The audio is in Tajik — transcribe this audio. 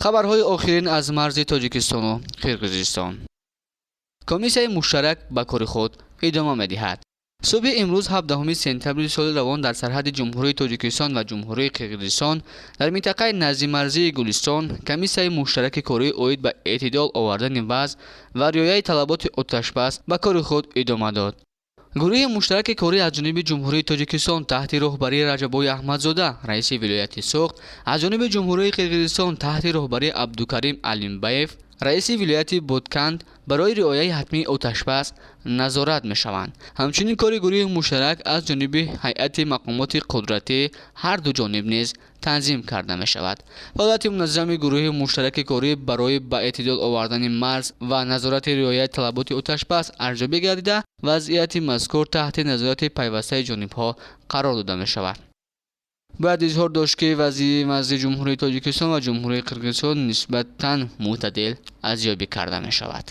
Хабарҳои охирин аз марзи Тоҷикистону Қирғизистон. Комиссияи муштарак ба кори худ идома медиҳад. Субҳи имрӯз, 17 сентябри соли равон, дар сарҳади Ҷумҳурии Тоҷикистон ва Ҷумҳурии Қирғизистон дар минтақаи наздимарзии Гулистон комиссияи муштараки корӣ оид ба эътидол овардани вазъ ва риояи талаботи оташбас ба кори худ идома дод. Гурӯҳи муштараки корӣ аз ҷониби Ҷумҳурии Тоҷикистон таҳти роҳбарии Раҷаббой Аҳмадзода, раиси вилояти Суғд, аз ҷониби Ҷумҳурии Қирғизистон таҳти роҳбарии Абдукарим Алимбаев, раиси вилояти Ботканд, барои риояи ҳатмии оташбас назорат мешаванд. Ҳамчунин кори гурӯҳи муштарак аз ҷониби ҳайати мақомоти қудратии ҳар ду ҷониб низ танзим карда мешавад. Фаъолияти муназзами гурӯҳи муштараки корӣ барои ба эътидол овардани марз ва назорати риояи талаботи оташбас арзёбӣ гардида, вазъияти мазкур таҳти назорати пайвастаи ҷонибҳо қарор дода мешавад. Бояд изҳор дошт, ки вазъи марзи Ҷумҳурии Тоҷикистон ва Ҷумҳурии Қирғизистон нисбатан мӯътадил арзёбӣ карда мешавад.